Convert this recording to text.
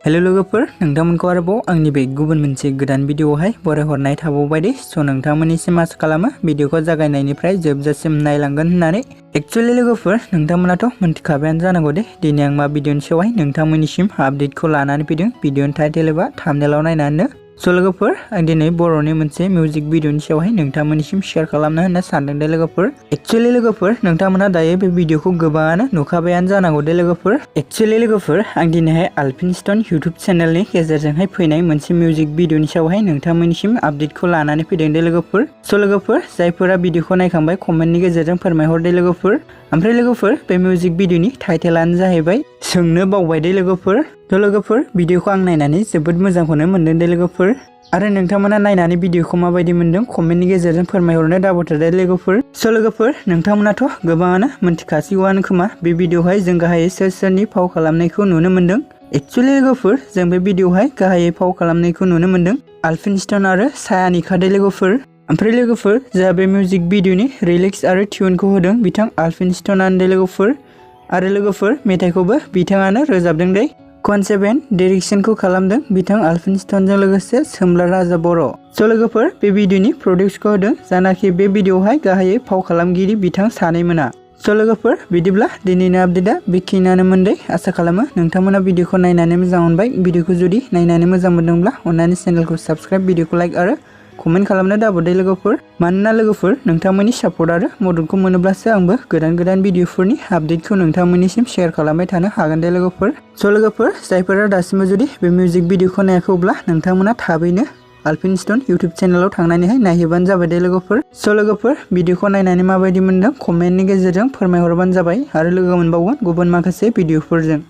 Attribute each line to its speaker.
Speaker 1: hello लोगोफोर नोंथांमोनखौ आरोबाव आंनि बे गुबुन मोनसे गोदान भिडिअआवहाय बरायहरनाय थाबावबाय दे स' नोंथांमोननिसिम आसा खालामो भिडिअखौ जागायनायनिफ्राय जोबजासिम नायलांगोन होननानै एक्चुअली लोगोफोर नोंथांमोनाथ' मिन्थिखाबायानो जानांगौ दे दिनै आं मा भिडिअनि सायावहाय नोंथांमोननिसिम आपडेटखौ लानानै फैदों भिडिअनि टाइटेल एबा थाम्बनेलाव नायनानैनो स' लोगोफोर आं दिनै बर'नि मोनसे मिउजिक भिडिअनि सायावहाय नोंथांमोननिसिम शेयार खालामनो होनना सानदों दे लोगोफोर एक्चुअली लोगोफोर नोंथांमोना दायो बे भिडिअखौ गोबाङानो नुखाबायानो जानांगौ दे लोगोफोर एक्चुअली लोगोफोर आं दिनैहाय आल्फिन स्टन यूट्यूब चेनेलनि गेजेरजोंहाय फैनाय मोनसे मिउजिक भिडिअनि सायावहाय नोंथांमोननिसिम आपडेटखौ लानानै फैदों दे लोगोफोर स' लोगोफोर जायफोरा भिडिअखौ नायखांबाय कमेन्टनि गेजेरजों फोरमायहर दे लोगोफोर ओमफ्राय लोगोफोर बे मिउजिक भिडिअनि टाइटेलानो जाहैबाय सोंनो बावबाय दे लोगोफोर थ' लोगोफोर भिडिअखौ आं नायनानै जोबोद मोजांखौनो मोनदों दे लोगोफोर आरो नोंथांमोना नायनानै भिडिअखौ माबायदि मोनदों कमेन्टनि गेजेरजों फोरमायहरनो दाबावथार दे लोगोफोर स' लोगोफोर नोंथांमोनाथ' गोबाङानो मिन्थिखासिगौआनो खोमा बे भिडिअआवहाय जों गाहायै सोरनि फाव खालामनायखौ नुनो मोनदों एक्चुअली लोगोफोर जों बे भिडिअआवहाय गाहायै फाव खालामनायखौ नुनो मोनदों आल्फिन स्टन आरो सायानिका दे लोगोफोर ओमफ्राय लोगोफोर जोंहा बे मिउजिक भिडिअनि रिलिक्स आरो टिउनखौ होदों बिथां आल्फिन स्टनानो दे लोगोफोर आरो लोगोफोर मेथाइखौबो बिथाङानो रोजाबदों दे कनसेप्ट एन्ड डाइरेक्शनखौ खालामदों बिथां आल्फिन स्टनजों लोगोसे सोमब्ला राजा बर' स' लोगोफोर बे भिडिअनि प्रडिउसखौ होदों जानाखि बे भिडिअआवहाय गाहायै फाव खालामगिरि बिथां सानैमोना स' लोगोफोर बिदिब्ला दिनैनि आपडेटआ बेखिनियानोमोन दे आसा खालामो नोंथांमोना भिडिअखौ नायनानै मोजां मोनबाय भिडिअखौ जुदि नायनानै मोजां मोनदोंब्ला अन्नानै चेनेलखौ साबस्क्राइब भिडिअखौ लाइक आरो कमेन्ट खालामनो दाबावदे लोगोफोर मानोना लोगोफोर नोंथांमोननि सापर्ट आरो मददखौ मोनोब्लासो आंबो गोदान भिडिअफोरनि आपडेटखौ नोंथांमोननिसिम शेयार खालामबाय थानो हागोन दे लोगोफोर स' लोगोफोर जायफोरा दासिमबो जुदि बे मिउजिक भिडिअखौ नायाखैब्ला नोंथांमोना थाबैनो आल्फिन स्टन यूट्यूब चेनेलाव थांनानैहाय नायहैबानो जाबाय दे लोगोफोर स' लोगोफोर भिडिअखौ नायनानै माबायदि मोनदों कमेन्टनि गेजेरजों फोरमायहरबानो जाबाय आरो लोगो मोनबावगोन गुबुन माखासे भिडिअफोरजों